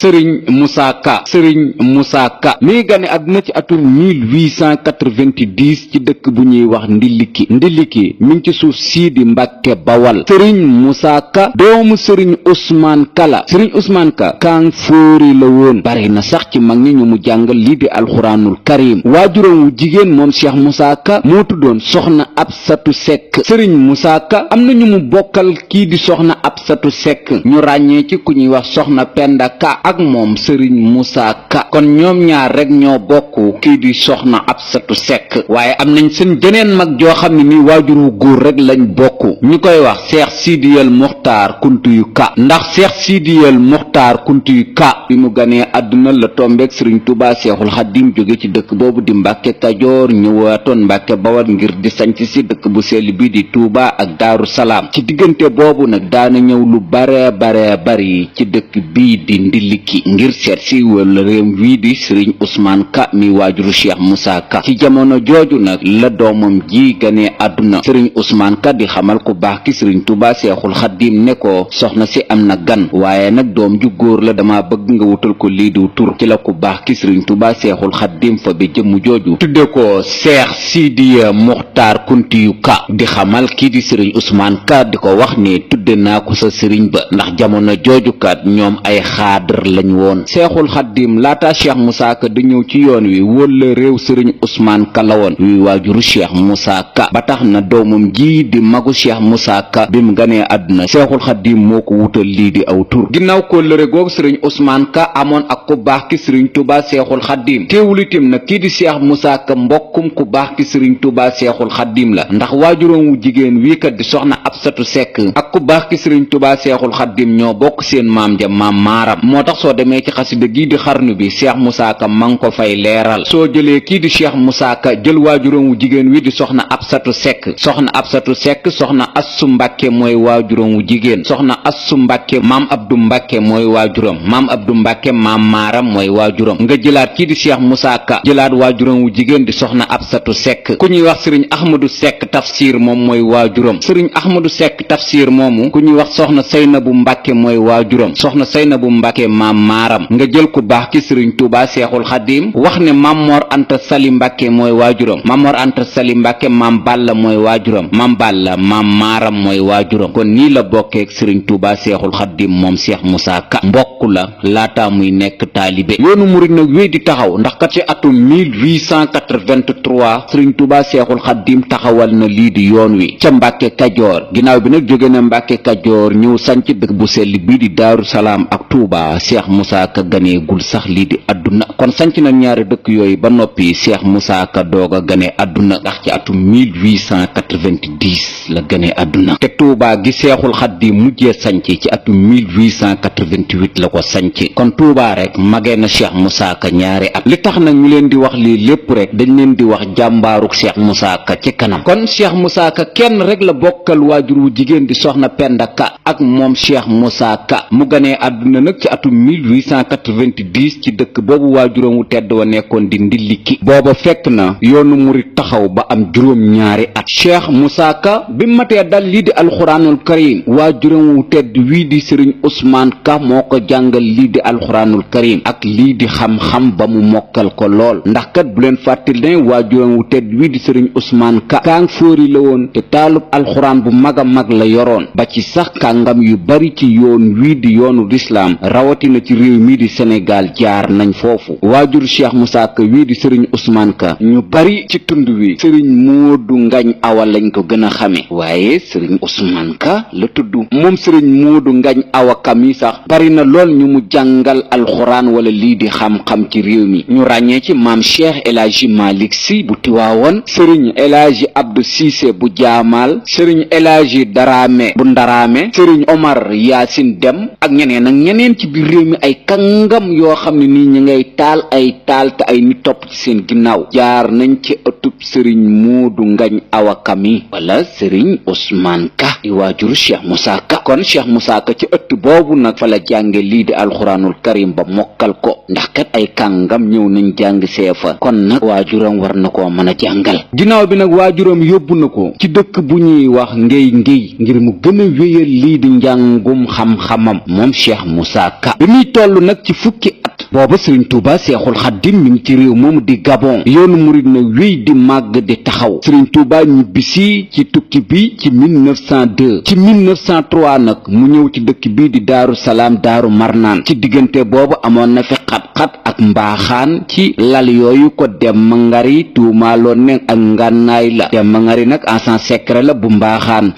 sëriñ Moussa Ka. sëriñ Moussa Ka mi ngi gane àdduna ci atum 1890 ci dëkk bu ñuy wax ndiliki mi ngi ci suuf sii di Mbàkke Bawal. sëriñ Moussa Ka doomu sëriñ Ousmane Ka la. sëriñ Ousmane Ka kaang fóori la woon, bari na sax ci mag ñi ñu mu jàngal lii di alxuraanul karim. waajuram wu jigéen moom Cheikh Moussa Ka moo tuddoon soxna Absatu Sekk. sëriñ Moussa Ka am na ñu mu bokkal kii di soxna Absatu Sekk, ñu ràññee ci ku ñuy wax soxna Penda Ka ak moom sëriñ Moussa Ka. kon ñoom ñaar rek ñoo bokk kii di soxna Absatu Sekk. waaye am nañ seen jeneen mag joo xam ne nii waajur wu góor rek lañ bokk, ñu koy wax Cheikh Sidiyal Muxtaar Kuntiyu Ka. ndax Cheikh Sidiyal Muxtaar Kuntiyu Ka bi mu ganee àdduna la tombeek sëriñ Tuubaa Seexul Xaddim jóge ci dëkk boobu di Mbàkke Kajoor ñëwaatoon Mbàkke Bawal ngir di sanc si dëkk bu sell bi di Tuubaa ak Daaru Salaam. ci diggante boobu nag daana ñëw lu bare bari ci dëkk bii di Ndiliki ngir seet si wala réew wii di sëriñ Ousmane Ka mi waajuru Cheikh Moussa Ka. ci jamono jooju nag la doomam ji ganee àdduna. sëriñ Ousmane Ka di xamal ku baax ki sëriñ Tuubaa Seexul Xaddim ne ko soxna si am na gan, waaye nag doom ju góor la, dama bëgg nga wutal ko lii diw tur. ci la ku baax ki sëriñ Tuubaa Seexul Xaddim fa bi jëmm jooju tudde ko Cheikh Sidiya Muxtaar Kuntiyu Ka, di xamal kii di sëriñ Ousmane Ka di ko wax ne tudde naa ko sa sëriñ ba, ndax jamono joojukat ñoom ay xaadar lañ woon. Seexul Xaddim laata Cheikh Moussa Ka di ñëw ci yoon wi wala réew sëriñ Ousmane Ka la woon wi waajuru Cheikh Moussa Ka, ba tax na doomam ji di magu Cheikh Moussa Ka bi mu ganee àdduna Seexul Xaddim moo ko wutal lii di aw tur. ginnaaw ko lëre googu sëriñ Ousmane Ka amoon ak ku baax ki sëriñ Tuubaa Seexul Xaddim teewul itam nag kii di Cheikh Moussa Ka mbokkum ku baax ki sëriñ Tuubaa Seexul Xaddim la, ndax waajuram wu jigéen wii kat di soxna Absatu Sekk ak ku baax ki sëriñ Tuubaa Seexul Xaddim ñoo bokk seen maam ja maam maaram. moo tax soo demee ci xasida gii di xarnu bi Cheikh Moussa Ka ma ngi ko fay leeral. soo jëlee kii di Cheikh Moussa Ka jël waajuram wu jigéen wi di soxna Absatu Sekk, soxna Absatu Sekk soxna Assu Mbàkke mooy waajuram wu jigéen, soxna Assu Mbàkke maam Abdu Mbàkke mooy waajuram, maam Abdu Mbàkke maam maaram mooy waajuram. nga jëlaat kii di Cheikh Moussa Ka jëlaat waajuram wu jigéen di soxna Absatu Sekk, ku ñuy wax sëriñ Ahmadu Sekk tafsir moom mooy waajuram. sëriñ Ahmadu Sekk tafsir moomu ku ñuy wax soxna Saynabu Mbàkke mooy waajuram, soxna Saynabu Mbàkke maam maaram. nga jël ku baax ki sëriñ Tuubaa Seexul Xaddim wax ne Maam Mor Anta Sali Mbàkke mooy waajuram, Maam Mor Anta Sali Mbàkke maam Balla mooy waajuram, maam Balla maam maaram mooy waajuram. kon nii la bokkeek sëriñ Tuubaa Seexul Xaddim moom Cheikh Moussa Ka. mbokk la laata muy nekk taalibe. yoonu murid nag wéy di taxaw ndax kat ci atum 1883 sëriñ Tuubaa Seexul Xaddim taxawal na lii di yoon wi ca Mbàkke Kajoor. ginnaaw bi nag jóge na Mbàkke Kajoor ñëw sanc dëkk bu sell bii di Daaru Salaam ak Tuubaa. Cheikh Moussa Ka ganeegul sax lii di àdduna, kon sanc na ñaari dëkk yooyu ba noppi Cheikh Moussa Ka doog a gane àdduna ndax ci atum 1890 la gane àdduna. te Tuubaa gi Seexul Xaddim mujjee sanc ci atum 1888 la ko sanc. kon Tuubaa rek magee na Cheikh Moussa Ka ñaari at. li tax nag ñu leen di wax lii lépp rek dañ leen di wax jàmbaaruk Cheikh Moussa Ka ci kanam. kon Cheikh Moussa Ka kenn rek la bokkal waajur wu jigéen di soxna Penda Ka ak moom Cheikh Moussa Ka. mu ganee àdduna nag ci atum 1890 ci dëkk boobu waajuram wu tedd wa nekkoon di Ndiliki. booba fekk na yoonu murit taxaw ba am juróom-ñaari at. Cheikh Moussa Ka bi matee dal lii di alxuraanul karim waajuram wu tedd wii di sëriñ Ousmane Ka moo ko jàngal lii di alxuraanul karim ak lii di xam-xam ba mu mokkal ko lool. ndax kat bu leen fàttali ne waajuram wu tedd wii di sëriñ Ousmane Ka kaang fóori la woon te taalub alxuraan bu mag a mag la yoroon ba ci sax kàngam yu bari ci yoon wii di yoonu lislaam rawatina ci réew mii di Sénégal jaar nañ foofu. waajur Cheikh Moussa Ka wii di sëriñ Ousmane Ka ñu bari ci tund wi sëriñ Moodu Ngañ Awa lañ ko gën a xame, waaye sëriñ Ousmane Ka la tudd. moom sëriñ Moodu Ngañ Awa Ka mi sax bari na lool ñu mu jàngal alxuraan wala lii di xam-xam ci réew mi. ñu ràññee ci maam Cheikh El Hadji Malick Sy bu Tiwaawoon, sëriñ El Hadji Abdou Cissé bu Jaamaal, sëriñ El Hadji Daraame bu Ndaraame, sëriñ Omar Yaasin Dem ak ñeneen ci biir réew mi ay kàngam yoo xam ne nii ñi ngay taal ay taal te ay nit topp ci seen ginnaaw jaar nañ ci ëttub sëriñ Moodu Ngañ Awa Ka mi wala sëriñ Ousmane Ka di waajuru Cheikh Moussa Ka. kon Cheikh Moussa Ka ci ëtt boobu nag fa la jànge lii di alxuraanul karim ba mokkal ko, ndax kat ay kàngam ñëw nañ jàng seefa. kon nag waajuram war na koo mën a jàngal. ginnaaw bi nag waajuram yóbbu na ko ci dëkk bu ñuy wax ngéy ngir mu gën a wéyal lii di njàngum xam-xamam moom Cheikh Moussa Ka. bi muy toll nag ci fukki at booba sëriñ Tuuba Seexul Xaddim mi ngi ci réew moomu di Gabon yoonu murid na wéy di màgg di taxaw sëriñ Tuuba ñibbisi ci tukki bi ci 1902 ci 1903 nag mu ñëw ci dëkk bi di Daaru Salaam Daaru Marnaan ci diggante boobu amoon na fi xat-xat ak mbaaxaan ci lal yooyu ko Demba Ngari tuumaaloon ne ak ngànnaay la Demba Ngari nag agent secret la bu mbaaxaan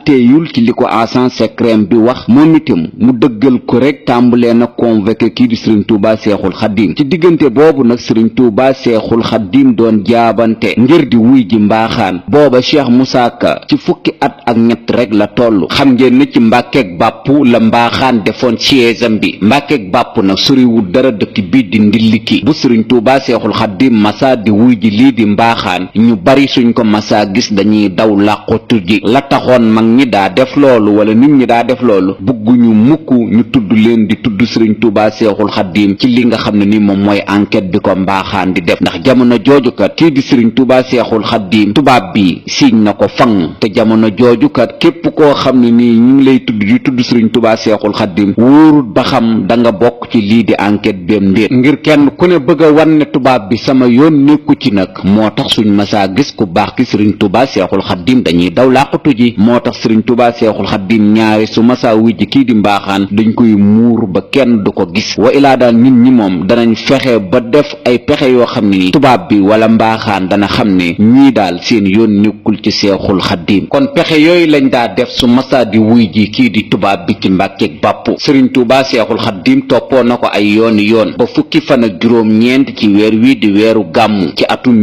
teeyul ci li ko agent secret bi wax moom itam mu dëggal ko rek tàmbalee na convoqué kii di sëriñ Tuuba Seexul Xaddim ci diggante boobu nag sëriñ Tuuba Seexul Xaddim doon jaabante ngir di wuy ji mbaaxaan booba Cheikh Moussa Ka ci fukki at ak ñett rek la toll xam ngeen ne ci Mbàkkeeg Bàppu la mbaaxaan defoon siège am bi Mbàkkeeg Bàppu nag soriwul dara dëkk bii di Ndilliki bu sëriñ Tuuba Seexul Xaddim masa di wuy ji lii di mbaaxaan ñu bari suñ ko masa gis dañuy daw làqutu ji la taxoon mag ñi daa def loolu wala nit ñi daa def loolu bugguñu mukk ñu tudd leen di tudd sëriñ Tuuba Seexul Xaddim ci li nga xam ne ni moom mooy enquête bi ko mbaaxaan di def ndax jamono joojukat kii di sëriñ Tuuba Seexul Xaddim tubaab bi siiñ na ko fang te jamono joojukat képp koo xam ne nii ñu ngi lay tudd di tudd sëriñ Tuuba Seexul Xaddim wóorut ba xam da nga bokk ci lii di enquête bem ndéet ngir kenn ku ne bëgg a wan ne tubaab bi sama yoon nekku ci nag moo tax suñ masaa gis ku baax ki sëriñ Tuuba Seexul Xaddim dañuy daw làqutu ji moo tax sëriñ Tuuba Seexul Xaddim ñaari su masaa wujj kii di mbaaxaan dañ koy muur ba kenn du ko gis wa ilaa daal nit ñi moom danañ fexe ba def ay pexe yoo xam ne ni tubaab bi wala mbaaxaan dana xam ne ñii daal seen yoon nekkul ci Seexul Xaddim kon pexe yooyu lañ daa def su masaa di wuy ji kii di tubaab bi ci Mbàkkeeg Bàppu sëriñ Tuuba Seexul Xaddim toppoo na ko ay yooni yoon ba fukki fan ak juróom-ñeent ci weer wi di weeru gàmmu ci atum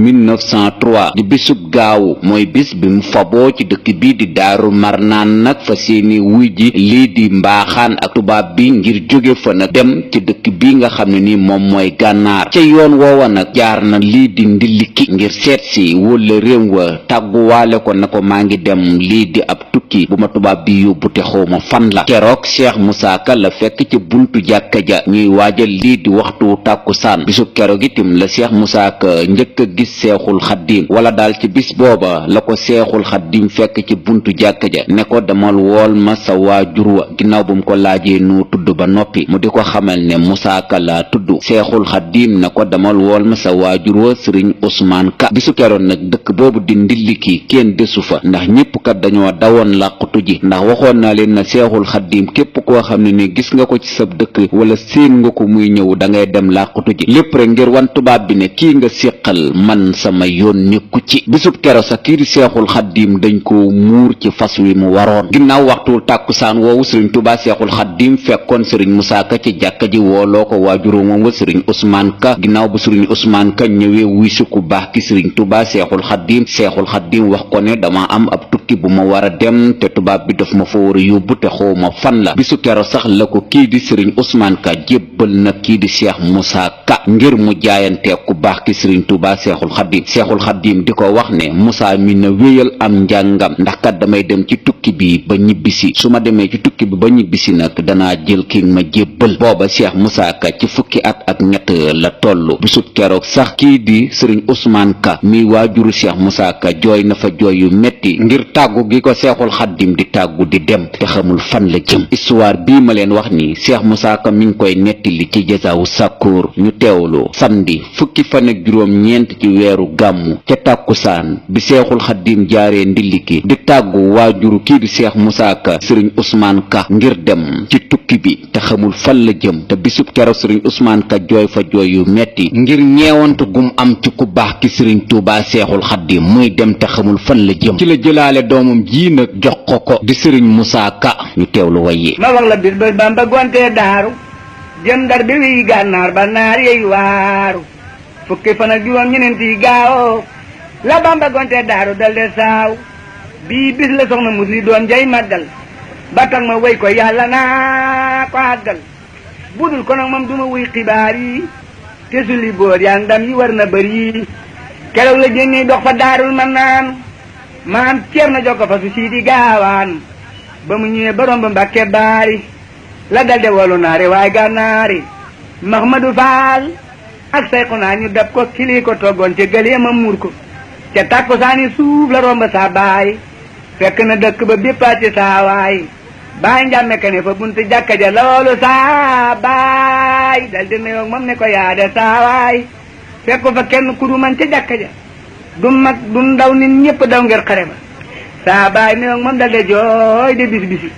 1903 di bisub gaawu mooy bis bi mu faboo ci dëkk bi di Daaru Marnaan nag fa seeni wuy ji lii di mbaaxaan ak tubaab bi ngir jóge fa nag dem ci dëkk bi nga xam ne ni moom mooy gànnaar ca yoon woowa nag jaar na lii di Ndilliki ngir seet si wala réew wa tàgguwaale ko na ko maa ngi dem lii di ab tukki bu ma tubaab bi yóbbu te xawma fan la keroog Cheikh Moussa Ka la fekk ci buntu jàkka ja ñuy waajal lii di waxtu tàkkusaan bisu keroog itam la Cheikh Moussa Ka njëkk a gis Seexul Xaddim wala daal ci bis booba la ko Seexul Xaddim fekk ci buntu jàkka ja ne ko demal wool ma sa waajur wa ginnaaw bu mu ko laajee noo tudd ba noppi mu di ko xamal ne Moussa Ka laa tudd Seexul Xaddim ne ko demal wool ma sa waajur wa sëriñ Ousmane Ka bisu keroog nag dëkk boobu di Ndilliki kenn desu fa ndax ñépp kat dañoo dawoon làqutu ji ndax waxoon naa leen na Seexul Xaddim képp koo xam ne ni gis nga ko ci sab dëkk wala séen nga ko muy ñëw da ngay dem làqutu ji lépp rek ngir wan tubaab bi ne kii nga séqal man sama yoon nekku ci bisub kero sax kii di Seexul Xaddim dañ ko muur ci fas wi mu waroon ginnaaw waxtu tàkkusaan woowu sëriñ Tuuba Seexul Xaddim fekkoon sëriñ Moussa Ka ci jàkka ji wooloo ko waajuru moom wa sëriñ Ousmane Ka ginnaaw bu sëriñ Ousmane Ka ñëwee wuy si ku baax ki sëriñ Tuuba Seexul Xaddim Seexul Xaddim wax ko ne dama am ab tukki bu ma war a dem te tubaab bi daf ma fa war a yóbbu te xawma fan la bisu kero sax la ko kii di sëriñ Ousmane Ka jébbal na kii di Cheikh Moussa Ka ngir mu jaayante ku baax ki sëriñ Tuuba Seexul Xaddim Seexul Xaddim di ko wax ne Moussa mi na wéyal am njàngam ndax kat damay dem ci tukki bi ba ñibbisi su ma demee ci tukki bi ba ñibbisi nag danaa jël ki ma jébbal booba Cheikh Moussa Ka ci fukki at ak ñett la toll bisub keroog sax kii di sëriñ Ousmane Ka mi waajuru Cheikh Moussa Ka jooy na fa jooy yu metti ngir tàggu gi ko Seexul Xaddim di tàggu di dem te xamul fan la jëm histoire bii ma leen wax ni Cheikh Moussa Ka mi ngi koy nettali ci Jazaawu Sakkoor ñu teewlu samedi fukki fan ak juróom-ñeent ci weeru gàmmu ca tàkkusaan bi Seexul Xaddim jaaree Ndilliki di tàggu waajuru kii di Cheikh Moussa Ka sëriñ Ousmane Ka ngir dem ci tukki bi te xamul fan la jëm te bisub keroog sëriñ Ousmane Ka jooy fa jooy yu metti ngir ñeewantu gum am ci ku baax ki sëriñ Tuuba Seexul Xaddim muy dem te xamul fan la jëm ci la jëlaale doomam ji nag jox ko di sëriñ Moussa Ka ñu teewlu waye ma wax la bis ba Bamba gonte daaru jëm Ndar bi wi gànnaar ba naar yey waaru fukki fan ak juróom ñeneenti gaaw la Bamba gonte daaru dal de saaw bii bis la soxna musli doon jay màggal ba tax ma way ko yàlla naa ko àggal budul ko nag moom duma wuy xibaar yi te suli boor yaa ndam yi war na bëri keroog la jënni dox fa daarul man naan maam ceer na jokko fa su siidi gaawaan ba mu ñëwee ba romb Mbàkke baari la dalde wolu naare waaye gànnaari Mahmadou Fall ak sayxu naa ñu dab ko kili ko toggoon ca gëlee ma muur ko ca takko saani suuf la romb saa baay fekk na dëkk ba béppaati saa waay baay njàmme ka ne fa buntu jàkka ja loolu saa baay dal di nuyoog moom ne ko yaade saawaay fekk fa kenn ku du man ca jàkka ja du mag du ndaw nit ñëpp daw ngir xare ba saa baay nuyoog moom dal di jooy de bis bisi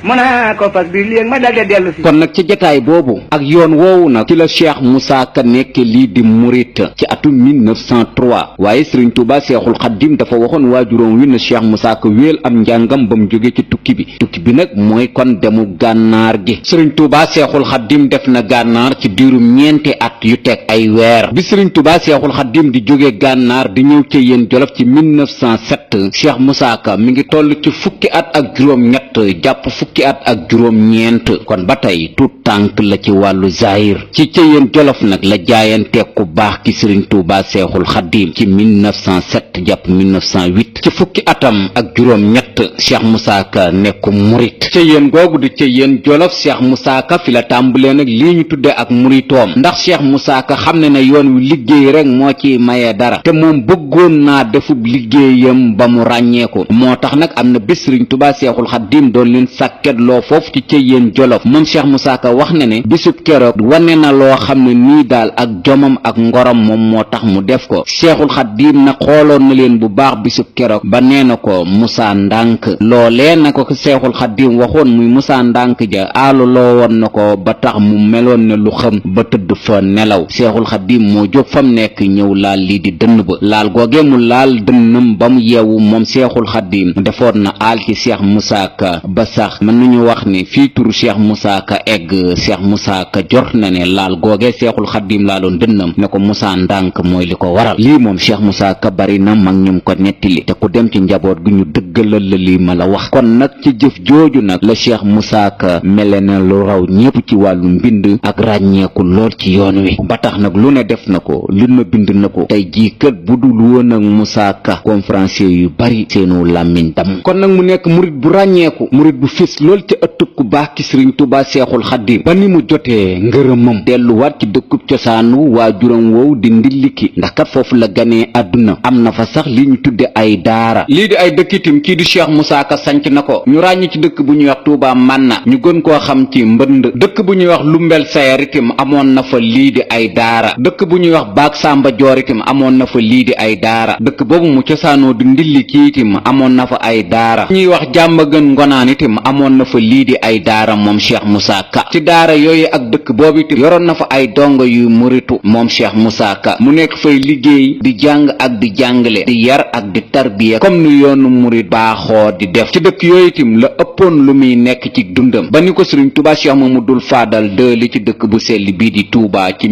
mu naa ko fas bi léegi ma dal di dellu si. kon nag ci jataay boobu ak yoon woowu nag ci la Cheikh Moussa Ka nekk lii di murit ci atum 1903 waaye Serigne Touba Seexul Xaddim dafa waxoon waajuróom wi na Cheikh Moussa Ka wéel am njàngam ba mu jóge ci tukki bi nag mooy kon demu gànnaar gi Serigne Touba Seexul Xaddim def na gànnaar ci diirum ñeenti at yu teg ay weer bi Serigne Touba Seexul Xaddim di jóge gànnaar di ñëw ca yéen Jolof ci 1907 Cheikh Moussa Ka mi ngi toll ci fukki at ak juróom-ñett jàpp fukki at ak juróom-ñeent kon ba tey tuut tànk la ci wàllu zahir ci cëyeen Jolof nag la jaayante ku baax ki Serigne Touba Seexul Xaddim ci 1907 jàpp 1908 ci fukki atam ak juróom-ñett Cheikh Moussa Ka nekk murit cëyeen googu di cëyeen Jolof Cheikh Moussa Ka fi la tàmbalee nag lii ñu tudde ak muritoom ndax Cheikh Moussa Ka xam ne yoon wi liggéey rek moo ci maye dara te moom bëggoon naa defub liggéeyam ba mu ràññeeku moo tax nag am na bés Serigne Touba Seexul Xaddim doon leen sàkketloo foofu ci cëyeen Jolof moom Cheikh Moussa Ka wax ne bisub keroog wane na loo xam ne nii daal ak jomam ak ngorom moom moo tax mu def ko Seexul Xaddim na xooloon na leen bu baax bisub keroog ba nee na ko Moussa Ndànk loolee na ko Seexul Xaddim waxoon muy Moussa Ndànk ja aalu loo woon na ko ba tax mu meloon ne lu xam ba tëdd fa nelaw Seexul Xaddim moo jóg fam nekk ñëw laal lii di dënn ba laal googee mu laal dënnam ba mu yeewu moom Seexul Xaddim defoon na aal ci Cheikh Moussa Ka ba sax mën nañu wax ni fii turu Cheikh Moussa Ka egg Cheikh Moussa Ka jort na ne laal googee Seexul Xaddim laaloon dënnam ne ko Moussa Ndànk mooy li ko waral lii moom Cheikh Moussa Ka bari na mag ñum ko nettali te ku dem ci njaboot gu ñu dëggalal la lii ma la wax kon nag ci jëf jooju nag la Cheikh Moussa Ka mele na lu raw ñépp ci wàllu mbind ak ràññeeku lool ci yoon wi ba tax nag lu ne def na ko lu ne bind na ko tey jii kët bu dul woon ak Moussa Ka conférencier yu bari seenu làmmiñ dam kon nag mu nekk murit bu ràññeeku murit bu fis lool ca ëttub ku baax ki Serigne Touba Seexul Xaddim ba ni mu jotee ngërëmam delluwaat ci dëkkub cosaanu waajuram woow di ndilliki ndax kat foofu la ganee àdduna am na fa sax li ñu tudde ay daara lii di ay dëkkitim kii di Cheikh Moussa Ka sanc na ko ñu ràññ ci dëkk bu ñuy wax Touba Manna ñu gën koo xam ci mbënd dëkk bu ñuy wax Lumbel Sayar itam amoon na fa lii di ay daara dëkk bu ñuy wax Baak Samba Joor itam amoon na fa lii di ay daara dëkk boobu mu cosaanoo di ndilliki itam amoon na fa ay daara ñuy wax jàmba gën ngonaan itam amoon na fa lii di ay daara moom Cheikh Moussa Ka ci daara yooyu ak dëkk boobu itam yoroon na fa ay dongo yu muritu moom Cheikh Moussa Ka mu nekk fay liggéey di jàng ak di jàngale di yar ak di tarbiya comme ni yoonu murit baaxoo di def ci dëkk yooyu itam la ëppoon lu muy nekk ci dundam ba ni ko Serigne Touba Cheikh Mamadou Fadal li ci dëkk bu sell bii di Touba ci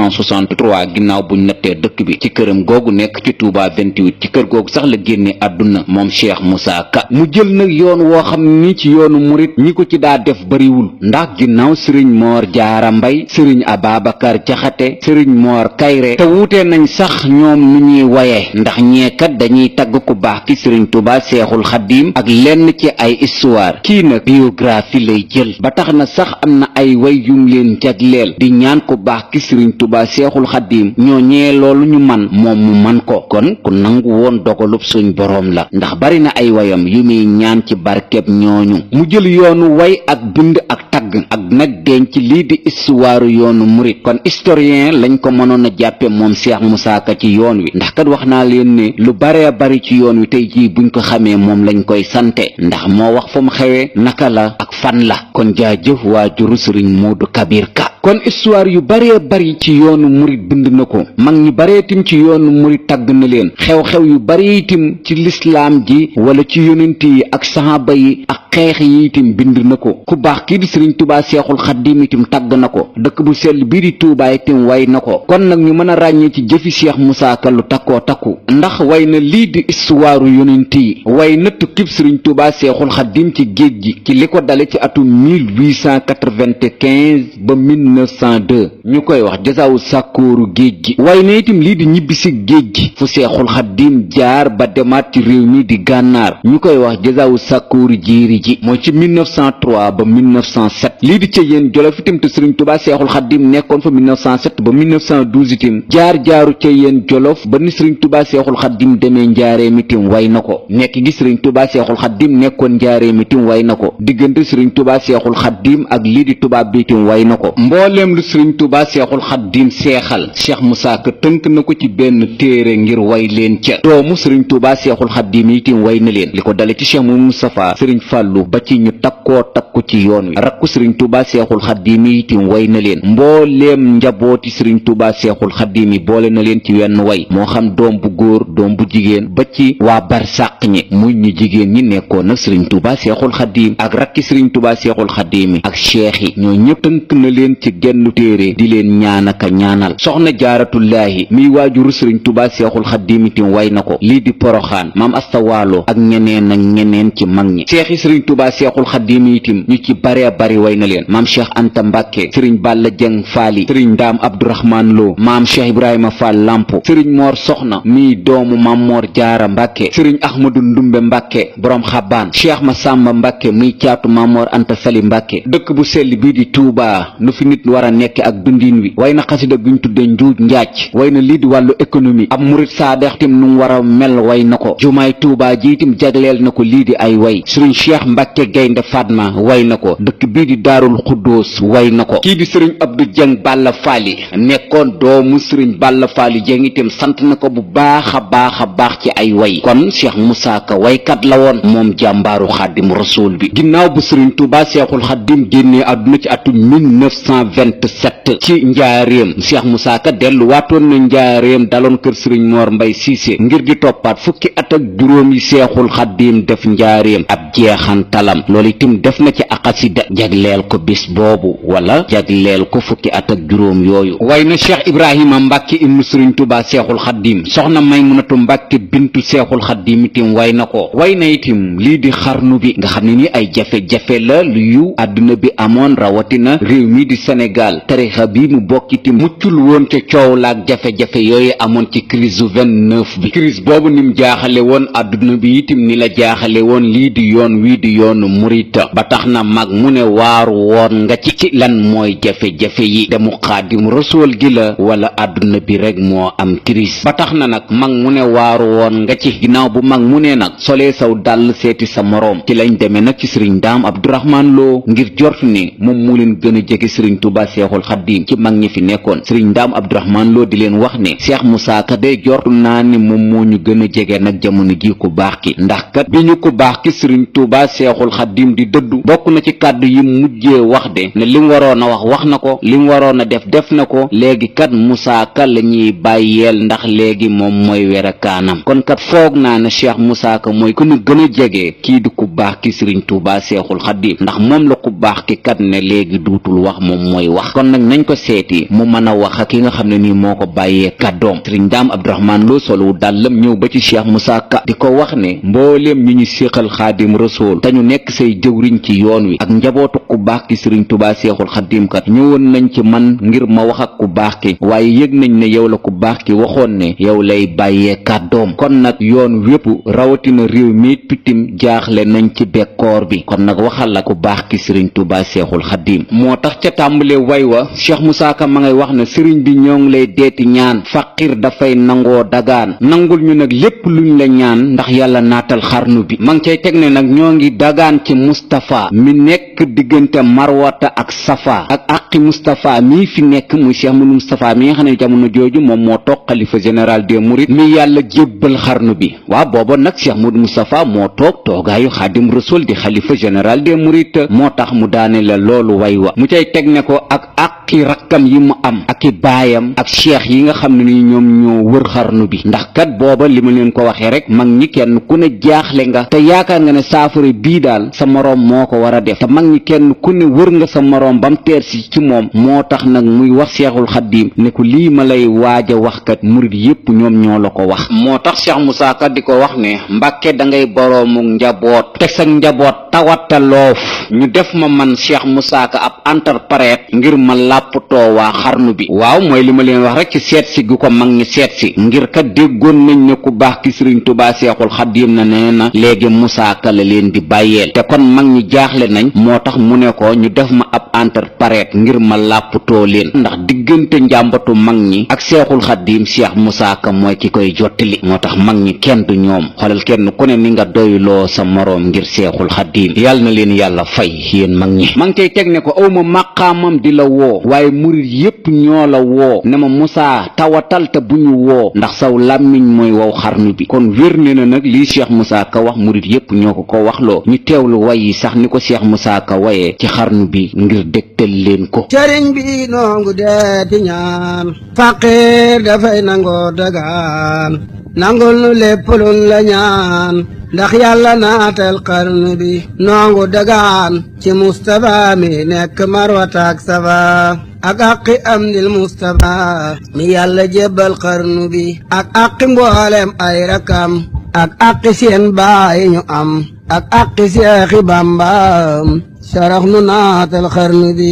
1963 ginnaaw buñ nattee dëkk bi ci këram googu nekk ci Touba 28 ci kër googu sax la génne àdduna moom Cheikh Moussa Ka mu jël nag yoon woo xam ni ci yoonu murit ñi ko ci daa def bariwul ndax ginnaaw Serigne Mor Jaara Mbay Serigne Ababacar Jaxate Serigne Mor Kayre te wuute nañ sax ñoom nu ñuy waye ndax ñeekat dañuy tagg ku baax ki Serigne Touba Seexul Xaddim ak lenn ci ay histoire kii nag biographie lay jël ba tax na sax am na ay way yum leen jagleel di ñaan ku baax ki Serigne Touba Seexul Xaddim ñoo ñee loolu ñu man moom mu man ko kon ku nangu woon dogalub suñ boroom la ndax bari na ay wayam yu muy ñaan ci barkeb ñooñu mu jël yoonu way ak bind ak tagg ak nag denc lii di histoire yoonu murit kon historien lañ ko mënoon a jàppe moom Cheikh Moussa Ka ci yoon wi ndax kat wax naa leen ne lu baree bari ci yoon wi tey jii buñ ko xamee moom lañ koy sante ndax moo wax fa mu xewee naka la ak fan la kon jaajëf waajuru Serigne Modou Kabir Ka kon histoire yu baree bari ci yoonu murit bind na ko mag ñi baree tim ci yoonu murit tagg na leen xew-xew yu bari itam ci lislaam ji wala ci yonent yi ak saxaaba yi ak xeex yi itam bind na ko ku baax kii di Serigne Touba Seexul Xaddim itam tagg na ko dëkk bu sell bii di Touba itam way na ko kon nag ñu mën a ràññee ci jëfi Cheikh Moussa Ka lu takkoo takku ndax way na lii di histoire yonent yi way na tukkib Serigne Touba Seexul Xaddim ci géej gi ci li ko dale ci atum 1895 ba 1902 ñu koy wax jasaawu sàkkooru géej gi. way na itam lii di ñibbisi géej gi fu seexul xaddim jaar ba demaat ci réew mi di gànnaar ñu koy wax jasaawu sàkkooru jéeri ji mooy ci 1903 ba 1907 lii di ca yéen jolof itam te sëriñ tubaa seexul xaddim nekkoon fa 1907 ba 1912 itam jaar-jaaru ca yéen jolof ba ni sëriñ tubaa seexul xaddim demee njaareem itam way na ko nekk gi sëriñ tubaa seexul xaddim nekkoon njaareem itam way na ko diggante sëriñ tubaa seexul xaddim ak lii di tubaab bi itam way na ko mbooleem lu sëriñ tubaa seexul xaddim seexal Cheikh Moussa Ka tënk na ko ci benn téere ngir way leen ca doomu sëriñ tubaa seexul xaddim itam way na leen li ko dale ci Cheikh Moustapha sëriñ Fàllu ba ci ñu takkoo takku ci yoon wi rakku sëriñ tubaa seexul xaddim itam way na leen mbooleem njabooti sëriñ tubaa seexul xaddim yi boole na leen ci wenn way moo xam doom bu góor doom bu jigéen ba ci waa barsàq ñi muy ñu jigéen ñi nekkoon nag sëriñ tubaa seexul xaddim ak rakki sëriñ tubaa seexul xaddim yi ak cheikh yi ñoo ñëpp tënk na leen ci genn téere di leen ñaanaka ñaanal soxna jaaratullaahi miy waajuru sëriñ tubaa seexul xaddim itam way na ko lii di poroxaan maam asta waalo ak ñeneen ak ñeneen ci mag ñi cheikh yi sëriñ tubaa seexul xaddim itam ñu ci bare bari way na leen maam cheikh anta mbàkke sëriñ balla jeng faali sëriñ ndaam abdourahman lo maam cheikh ibrahima fall lampo sëriñ moor soxna miy doomu maam moor jaara mbàkke sëriñ ahmadu ndumbe mbàkke boroom xabaan cheikh masamba mbàkke miy caatu maam moor anta sali mbàkke dëkk bu sell bii di tuubaa nu fi nit war a nekk ak dundin wi way na xasida guñ tudde njuuj njaaj way na lii di wàllu économie ab murit saadex tim nu war a mel way na ko jumaay tuubaa ji itam jagleel na ko lii di ay way sëriñ cheikh mbàkke gaynde fatma way na ko dëkk bii di daarul xuddoos way na ko kii di sëriñ abdu jeng balla faali nekkoon doomu sëriñ balla faali jeng itam sant na ko bu baax a baax ci ay way kon Cheikh Moussa Ka waykat la woon moom jàmbaaru xaadim rasul bi ginnaaw bu sëriñ Tuubaa seexul xaadim génnee àdduna ci atum 1927 ci njaareem Cheikh Moussa Ka dellu waatoon na njaareem daloon kër sëriñ Mor Mbay Siise ngir di toppaat fukki at ak juróom yi seexul xaadim def njaareem ab jeexantalam loolu itam def na ci aqasida jagleel ko bis boobu wala jagleel ko fukki at ak juróom yooyu way na Cheikh Ibrahima Mbàkke ibnu sëriñ Tuubaa seexul xaadim soxna Maymunatu Mbàkke bintu seexul xaadim itam way na ko way na itam lii di xarnu bi nga xam ne ni ay jafe-jafe la lu yu àdduna bi amoon rawatina réew mi di Sénégal tarixa bi mu bokkiti muccul woon ca coow laak jafe-jafe yooyu amoon ci crise 29 bi crise boobu ni mu jaaxale woon àdduna bi itam ni la jaaxale woon lii di yoon wii di yoonu murita ba tax na mag mu ne waaru woon nga ci lan mooy jafe-jafe yi demu xaadim rasool gi la wala àdduna bi rek moo am crise ba tax na nag mag mu ne waaru woon nga ci ginnaaw bu mag mu ne nag solee saw dàll seeti sa moroom ci lañ demee nag ci sëriñ daam abdourahman loo ngir jortu ne moom mu leen gën a jege sëriñ Tuubaa seexul xaddiim ci mag ñi fi nekkoon sëriñ daam abdourahman loo di leen wax ne Cheikh Moussa Ka day jortu naa ne moom moo ñu gën a jege nag jamono ji ku baax ki ndax kat bi ñu ku baax ki sëriñ Tuubaa seexul xaddiim di dëddu bokk na ci kàddu yi mujjee wax de ne li mu waroon a wax na ko li mu waroon a def na ko léegi kat Moussa Ka la ñuy bàyyeel ndax léegi moom mooy werakaanam kon kat foog naa ne Cheikh Moussa Ka mooy ku ñu gën a jege kii di ku baax ki sëriñ Tuubaa seexul xaddiim ndax moom la ku baax ki kat ne léegi duutul wax moom mooy wax kon nag nañ ko seeti mu mën a wax ak ki nga xam ne nii moo ko bàyyee kàddoom sëriñ daam abdourahman loo solowu dàllam ñëw ba ci Cheikh Moussa Ka di ko wax ne mbooleem ñu ñu séqal xaadim rasool te ñu nekk say jëwriñ ci yoon wi ak njabootu ku baax ki sëriñ Tuubaa seexul xaddiim kat ñëwoon nañ ci man ngir ma wax ak ku baax ki waaye yëg nañ ne yow la ku baax ki waxoon ne yow lay bàyyee kàddoom kon nag yoon wépp rawatina réew mi pitim jaaxle nañ ci bekkoor bi kon nag waxal la ku baax ki sëriñ Tuubaa seexul xaddiim moo tax ca tàmbale way wa Cheikh Moussa Ka ma ngay wax ne sëriñ bi ñoo ngi lay deeti ñaan faqir dafay nangoo dagaan nangul ñu nag lépp luñ la ñaan ndax yàlla naatal xarnu bi ma ngi cay teg ne nag ñoo ngi dagaan ci Mustapha mi nekk diggante marwata ak safa ak aqi Mustapha mii fi nekk muy Cheikh Mouhamadou Mustapha mi nga xam ne jamono jooju moom moo toog xalifa général des mourides mi yàlla jébbal xarnu bi waaw booba nag Cheikh Mouhamadou Mustapha moo toog toogaayu xaadim rasul di xalifa général des mourides moo tax mu daane la loolu way wa mu cay teg ne ko ak aqi rakkam yi mu am ak i baayam ak cheikh yi nga xam ne ni ñoom ñoo wër xarnu bi ndax kat booba li ma leen ko waxee rek mag ñi kenn ku ne jaaxle nga te yaakaar nga ne saafara bii daal sa moroom moo ko war a def te mag ñi kenn ku ne wër nga sa moroom bam teer si ci moom moo tax nag muy wax Seexul Xaddiim ne ko lii ma lay waaj a wax kat murid yépp ñoom ñoo la ko wax moo tax Cheikh Moussa Ka di ko wax ne Mbàkke da ngay boroomu njaboot teg sa njaboot tawata loof ñu def ma man Cheikh Moussa Ka ab interprète ngir ma làppatoo waa xarnu bi. waaw mooy li ma leen wax rek ci seet si gu ko mag ñi seet si ngir kat déggoon nañ ne ku baax ki sëriñ Tuubaa Seexul Xadiim na nee na léegi Musaa Ka la leen di bàyyeel te kon mag ñi jaaxle nañ moo tax mu ne ko ñu def ma ab interprète ngir ma làppatoo leen ndax diggante njàmbatu mag ñi ak Seexul Xadiim Seex Musaa Ka mooy ki koy jottali moo tax mag ñi kenn du ñoom xoolal kenn ku ne ni nga doyloo sa moroom ngir Seexul Xadiim yàlla na leen yàlla fay yéen mag ñi. ma ngi cay teg ne ko awma maqaamam di la woo waaye murit yépp ñoo la woo ne ma Musaa tawatal te bu ñu woo ndax saw làmmiñ mooy wow xarnu bi kon wér ne na nag lii Cheikh Musaa Ka wax murit yépp ñoo ko waxloo ñu teewlu way yi sax ni ko Cheikh Musaa Ka wayee ci xarnu bi ngir dégtal leen ko. sëriñ bi noongu deeti ñaan faqiir dafay nangoo dagaan nangul nu lépp luñ la ñaan ndax yàlla naatal xarnu bi noongu dagaan ci Mustafa mi nekk marwataak safa ak aqi am nil Mustafa mi yàlla jébbal xarnu bi ak aqi mboolem ay rakam ak aqi seen baay ñu am ak aqi Seexi Bamba sarax nu naatal xarnu bi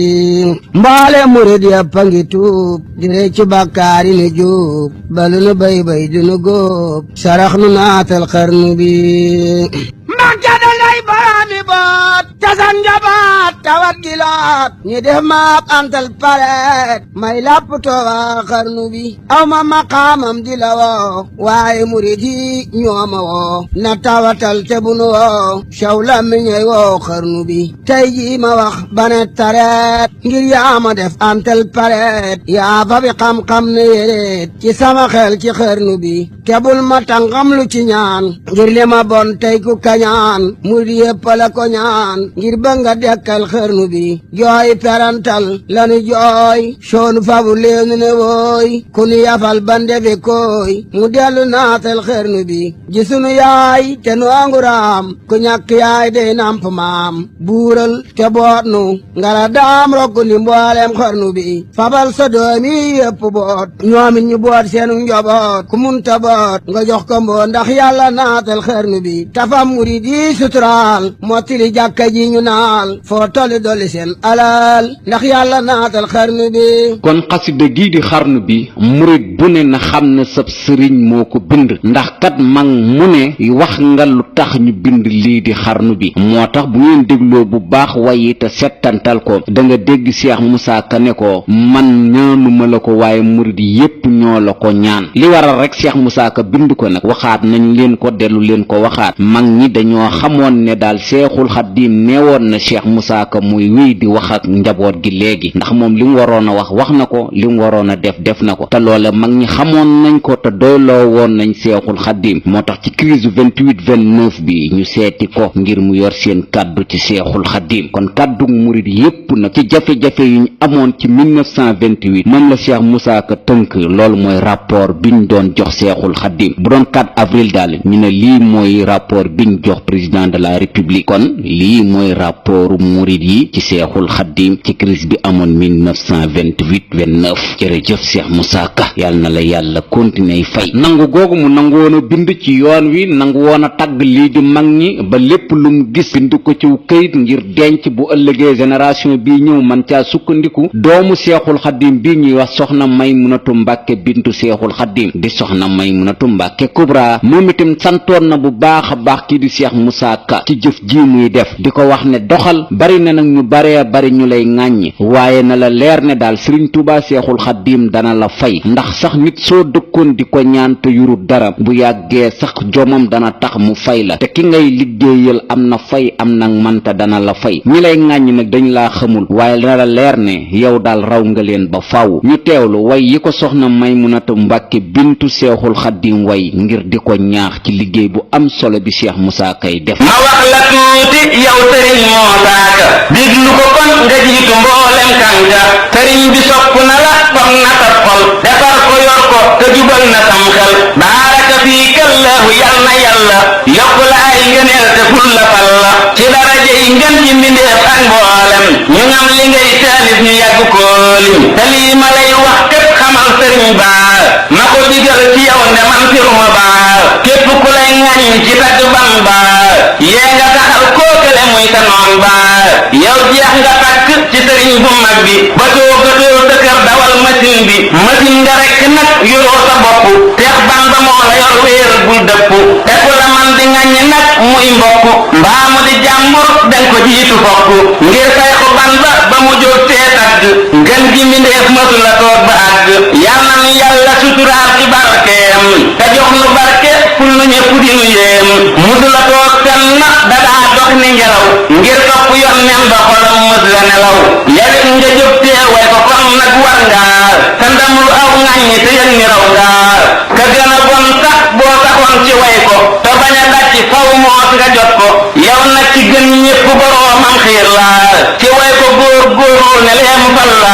mboolem murid yàpp a ngi tuub di réccu bàkkaar yi nu juub balu nu bay bay du nu góob sarax nu naatal xarnu bi Mbàkke da ngay baraami boot tasan njabaat tawat gilaat ñi def maap antal pareet may lapp toowa xarnu bi aw ma maqaamam di la woo waaye murid yi ñoo ma woo na tawatal te bu nu woo caw la mi ñey woo xarnu bi tey jii ma wax bane tareet ngir yaa ma def antal pareet yaa fa bi xam-xam ne yéreet ci sama xel ci xarnu bi te bul ma tàngam lu ci ñaan ngir li ma bon tey ku kañaan murid yépp la ko ñaan ngir ba nga dekkal xarnu bi jooy perantal lanu jooy soonu fabu leenu ne wooy ku nu yafal ba ndefe kooy mu dellu naatal xarnu bi ji sunu yaay te nu anguraam ku ñàkk yaay dey namp maam buural te boot nu ngara daam rokku ni mboolem xarnu bi fabal sa doomi yépp boot ñoomit ñu boot seenu njoboot ku munta boot nga jox ko mboo ndax yàlla naatal xarnu bi tafam murid yi suturaal mottili jàkka ji ñu naal foo tolli dolli seen alal ndax yàlla naatal xarnu bi kon xasida gii di xarnu bi murid bu ne na xam ne sab sëriñ moo ko bind ndax kat mag mu ne wax nga lu tax ñu bind lii di xarnu bi moo tax bu ngeen dégloo bu baax wayi te settantal ko da nga dégg Cheikh Musaa Ka ne ko man ñaanuma la ko waaye murid yépp ñoo la ko ñaan li waral rek Cheikh Musaa Ka bind ko nag waxaat nañ leen ko dellu leen ko waxaat mag ñi dañoo xamoon ne daal Seexul Xadiim neewoon na Cheikh Musaa Ka muy wéy di wax ak njaboot gi léegi ndax moom li mu waroon a wax na ko li mu waroon a def na ko te loole mag ñi xamoon nañ ko te doyloo woon nañ Seexul Xadiim moo tax ci crise 28-29 bi ñu seeti ko ngir mu yor seen kàddu ci Seexul Xadiim kon kàddu murid yépp nag ci jafe-jafe yu ñu amoon ci 1928 moom la Cheikh Musaa Ka tënk loolu mooy rapport biñ doon jox Seexul Xadiim bu doon 4 avril daal ñu ne lii mooy rapport biñ jox président de la république kon lii mooy rapport murid yi ci Seexul Xadiim ci crise bi amoon 1928-29 jërëjëf Cheikh Musaa Ka yàlla na la yàlla continuer fay nangu googu mu nangu woon a bind ci yoon wi nangu woon a tagg lii di mag ñi ba lépp lu mu gis bind ko ciw këyit ngir denc bu ëllëgee génération bii ñëw man caa sukkandiku doomu Seexul Xadiim bii ñuy wax soxna Maymunatu Mbàkke bintu Seexul Xadiim di soxna Maymunatu Mbàkke Kubra moom itam santoon na bu baax a baax kii di Cheikh Musaa Ka ci jëf ji muy def di ko wax ne doxal bari na nag ñu baree bari ñu lay ŋàññi waaye na la leer ne daal Sëriñ Tuubaa Seexul Xadiim dana la fay ndax sax nit soo dëkkoon di ko ñaan te yurut dara bu yàggee sax jomam dana tax mu fay la te ki ngay liggéeyal am na fay am nag manta dana la fay ñi lay ŋàññi nag dañ laa xamul waaye dana la leer ne yow daal raw nga leen ba faaw ñu teewlu way yi ko soxna Maymunatu Mbàkke bintu Seexul Xadiim way ngir di ko ñaax ci liggéey bu am solo bi Cheikh Musaa Kay def ma wax la tuuti yow sëriñ Musaa Ka diglu ko kon nga jiitu mboolem kànga sëriñ bi sopp na la fam na sa xol defar ko yor ko te jubal na sam xel baaraka fii kallahu yal na yàlla yokk la ay ngëneel te ful la fal la ci daraja yi ngën ji mbindeef ak mboolem ñu ngam li ngay taalif ñu yàgg koolim te lii ma lay wax képp xamal sëriñ baa ma ko digal ci yow ne man firuma baa képp ku lay ŋañ ci tagg Bamba yee nga taxal kookale muy muy sa noon ba yow jeex nga tàkk ci sëriñ bu mag bi ba toogatoo sa kër dawal machine bi machine nga rek nag yoroo sa bopp Seex Bamba moo la yor wéer bul dëpp te ku la man di ŋaññi nag muy mbokk mbaa mu di jàmbur den ko jiitu fokk ngir Seexu Bamba ba mu jóg tee tagg ngën gi mbindeef mësu la toog ba àgg yal na nu yàlla suturaal ci barkeem te jox nu barke ful nu ñëpp di nu yéem mësu la toog fenn dadaa dox ni ngelaw ngir topp yoon nen ba xolam mës la nelaw yawit nga jóg tee way ko kon nag war nga te ndamul aw ŋàññi te yëg ni raw nga ka gën a bon sax boo taxoon ci way ko te bañ a dàcc faw moos nga jot ko yow nag ci gën ñépp boroomam xiir la ci way ko góor góorlu ne leem fal la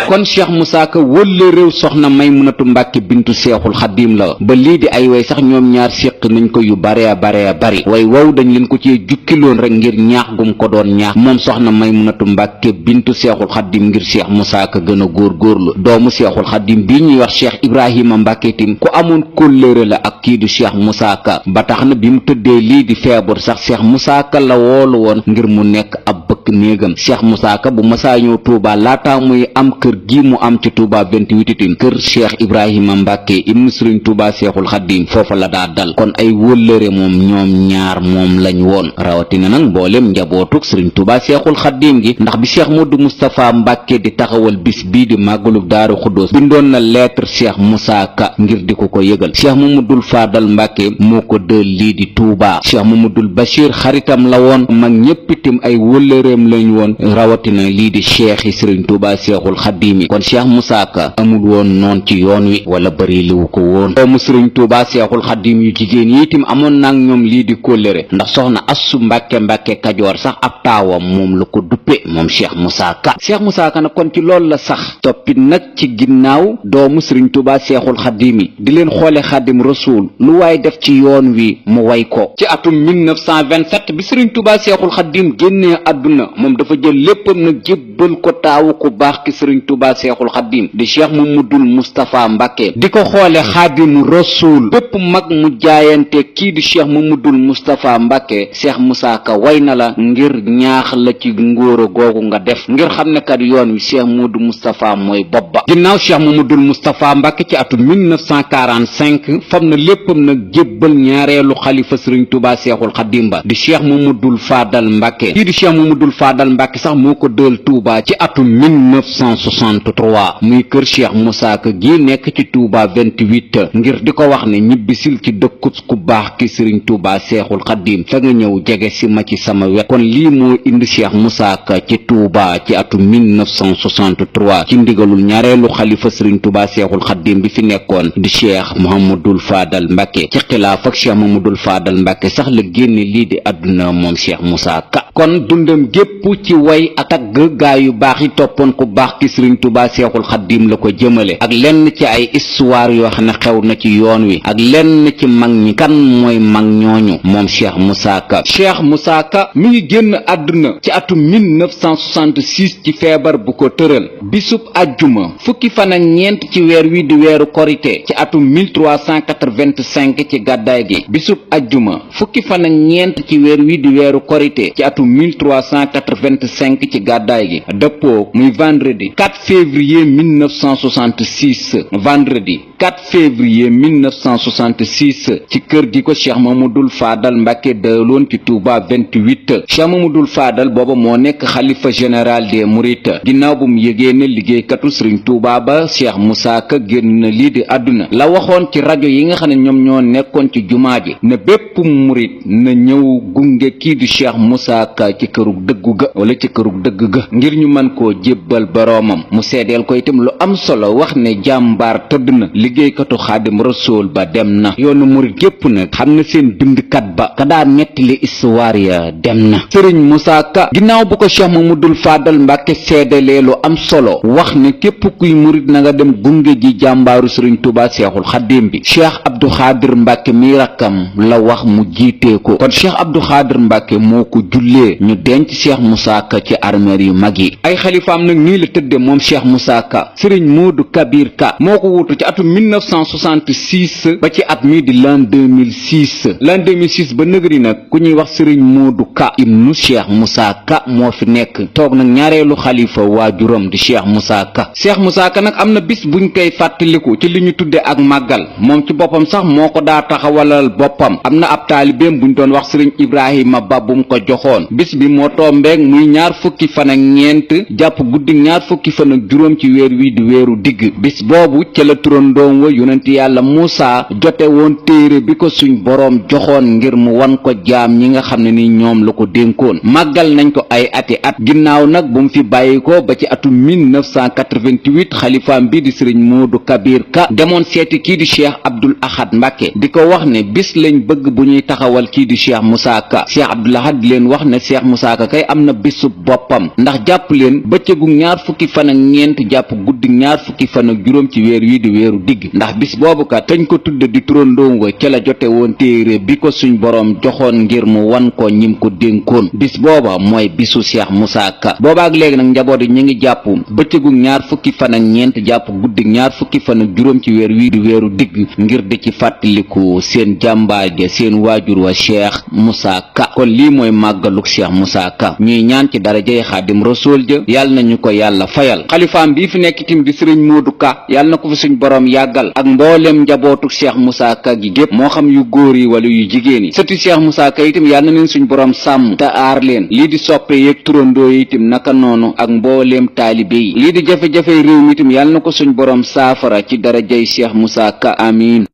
kon Cheikh Moussa Ka wëlle réew soxna Maymunatu Mbàkke bintu Seexul Xadiim la ba lii di ay way sax ñoom ñaar séq nañ ko yu bare bari way wow dañ leen ko ci jukkiloon rek ngir ñaax gum ko doon ñaax moom soxna Maymunatu Mbàkke bintu Seexul Xadiim ngir Cheikh Moussa Ka gën a góorgóorlu doomu Seexul Xadiim bii ñuy wax Cheikh Ibrahima Mbàkke tim ku amoon kóllëre la ak kii di Cheikh Moussa Ka ba tax na bi mu tëddee lii di feebar sax Cheikh Moussa Ka la woolu woon ngir mu nekk ab bëkk néegam Cheikh Moussa Ka bu masaa ñëw Touba laata muy am kër gi mu am ci Touba 28 itim kër Cheikh Ibrahima Mbàkke ibnu Sëriñ Touba Seexul Xadiim foofa la daa dal kon ay wóllëre moom ñoom ñaar moom lañ woon rawatina nag mboolem njabootuk Sëriñ Touba Seexul Xadiim gi ndax bi Cheikh Modou Moustapha Mbàkke di taxawal bis bii di màggalub Daaru Xuddoos bindoon na lettre Cheikh Moussa Ka ngir di ko yëgal Cheikh Mamadul Fadal Mbàkke moo ko dël lii di Touba Cheikh Mamadul Bachir xaritam la woon mag ñépp itam ay wóllëreem lañ woon rawatina lii di cheikh yi Sëriñ Touba Seexul Xadiim yi kon Cheikh Moussa Ka amul woon noon ci yoon wi wala bëri liwu ko woon doomu Sëriñ Touba Seexul Xadiim yu jigéen yi itam amoon nag ñoom lii di kóllëre ndax soxna Assu Mbàkke Kajoor sax ab taawam moom la ko duppe moom Cheikh Moussa Ka Cheikh Moussa Ka nag kon ci loolu la sax toppit nag ci ginnaaw doomu Sëriñ Touba Seexul Xadiim yi di leen xoole Xaadim Rasuul lu waay def ci yoon wi mu way ko ci atum 1927 bi Sëriñ Touba Seexul Xadiim génnee àdduna moom dafa jël léppam nag jébbal ko taawu ku baax ki Sëriñ Touba Seexul Xadiim di Cheikh Mamadul Moustapha Mbàkke di ko xoole Xaadim Rasuul bépp mag mu jaayante kii di Cheikh Mamadul Moustapha Mbàkke Cheikh Moussa Ka way na la ngir ñaax la ci ngóora googu nga def ngir xam ne kat yoon wi Cheikh Modou Moustapha mooy bopp ba ginnaaw Cheikh Mamadul Moustapha Mbàkke ci atum 1945 fam na léppam nag jébbal ñaareelu xalifa Sëriñ Touba Seexul Xadiim ba di Cheikh Mamadul Fadal Mbàkke kii di Cheikh Mamadul Fadal Mbàkke sax moo ko dël Touba ci atum 1963 muy kër Cheikh Moussa Ka gi nekk ci Touba 28 ngir di ko wax ne ñibbisil ci dëkkub ku baax ki Sëriñ Touba Seexul Xadiim fa nga ñëw jege si ma ci sama wet kon lii moo indi Cheikh Moussa Ka ci Touba ci atum 1963 ci ndigalul ñaareelu xalifa Sëriñ Touba Seexul Xadiim bi fi nekkoon di Cheikh Mouhamadul Fadal Mbàkke ci xilaaf ak Cheikh Mamadul Fadal Mbàkke sax la génne lii di àdduna moom Cheikh Moussa Ka kon dundam gépp ci way ak tagg gaa yu baax yi toppoon ku baax ki Sëriñ Touba Seexul Xadiim la ko jëmale ak lenn ci ay histoire yoo xam ne xew na ci yoon wi ak lenn ci mag ñi kan mooy mag ñooñu moom Cheikh Moussa Ka Cheikh Moussa Ka mi ngi génn àdduna ci atum 1966 ci feebar bu ko tëral bisub ajjuma fukki fan ak ñeent ci weer wi di weeru korite ci atum 1385 ci gàddaay gi bisub ajjuma fukki fan ak ñeent ci weer wi di weeru korite ci atum 1385 ci gàddaay gi dëppoo muy vendredi 4 février 1966 vendredi 4 février 1966 ci kër gi ko Cheikh Mamadul Fadal Mbàkke dëloon ci Touba 28 Cheikh Mamadul Fadal booba moo nekk xalifa général des Mourides ginnaaw bu mu yëgee ne liggéeykatu Sëriñ Touba ba Cheikh Moussa Ka génn na lii di àdduna la waxoon ci rajo yi nga xam ne ñoom ñoo nekkoon ci jumaa ji ne bépp murit na ñëw gunge kii di Cheikh Moussa Ka ci kërug dëggu ga wala ci kërug dëgg ga ngir ñu mën koo jébbal boroomam mu seedeel ko itam lu am solo wax ne jàmbaar tëdd na liggéeykatu Xaadim Rasuul ba dem na yoonu murit gépp nag xam na seen bindkat ba ka daa nettali histoire ya dem na Sëriñ Moussa Ka ginnaaw bu ko Cheikh Mamadul Fadal Mbàkke seedelee lu am solo wax ne képp kuy murit na nga dem gunge ji jàmbaaru Sëriñ Touba Seexul Xadiim bi Cheikh Abdou Khadir Mbàkke mi rakkam la wax mu jiitee ko kon Cheikh Abdou Khadir Mbàkke moo ko jullee jullee ñu denc Cheikh Moussa Ka ci armeer yu mag yi. ay xalifaam nag nii la tëdde moom Cheikh Moussa Ka. sëriñ Modou Kabir Ka moo ko wuutu ci atum 1966 ba ci at mii di l'an 2006 ba nëgëri nag ku ñuy wax sëriñ Modou Ka ibnu Cheikh Moussa Ka moo fi nekk toog nag ñaareelu xalifa waajuram di Cheikh Moussa Ka. Cheikh Moussa Ka nag am na bis buñ koy fàttaliku ci li ñu tudde ak màggal moom ci boppam sax moo ko daa taxawalal boppam. am na ab taalibeem buñ doon wax sëriñ Ibrahima Ba bu mu ko joxoon bis bi moo tombeeg muy ñaar fukki fan ak ñeent jàpp guddi ñaar fukki fan ak juróom ci weer wi di weeru digg bis boobu ca la turandoom wa yonent yàlla Muusa jote woon téere bi ko suñ boroom joxoon ngir mu wan ko jaam ñi nga xam ne ni ñoom la ko dénkoon. màggal nañ ko ay ati at ginnaaw nag bu mu fi bàyyi ko ba ci atum 1988 xalifaam bi di sëriñ Modou Kabir Ka demoon seeti kii di Cheikh Abdoul Ahad Mbacké di ko wax ne bis lañ bëgg bu ñuy taxawal kii di Cheikh Moussa Ka. Cheikh Abdoul Ahad di leen wax ne Cheikh Moussa Ka kay am na bisu boppam ndax jàpp leen bëccëgu ñaar fukki fan ak ñeent jàpp guddi ñaar fukki fan ak juróom ci weer wi di weeru digg ndax bis boobu kat kañ ko tudde di turandoom wa ca la jote woon téere bi ko suñ boroom joxoon ngir mu wan ko ñim ko dénkoon bis booba mooy bisu Cheikh Moussa Ka. boobaak léegi nag njaboot yi ñu ngi jàpp bëccëgu ñaar fukki fan ak ñeent jàpp guddi ñaar fukki fan ak juróom ci weer wi di weeru digg ngir di ci fàttaliku seen jàmbaar ja seen waajur wa Cheikh Moussa Ka. kon lii mooy màggaluk Cheikh Moussa Ka ñuy ñaan ci darajay Xaadim Rasuul ja yàlla nañu ko yàlla fayal. xalifaam bii fi nekk tim di sëriñ Modou Ka yàlla na ko fi suñ boroom yàggal ak mboolem njabootuk Cheikh Moussa Ka gi gépp moo xam yu góor yi wala yu jigéen yi sëti Cheikh Moussa Ka itam yàlla na leen suñ boroom sàmm te aar leen lii di soppe yeeg turandoo yi itam naka noonu ak mbooleem taalibe yi lii di jafe-jafe réew mi itam yàlla na ko suñ boroom saafara ci darajay Cheikh Moussa Ka amiin.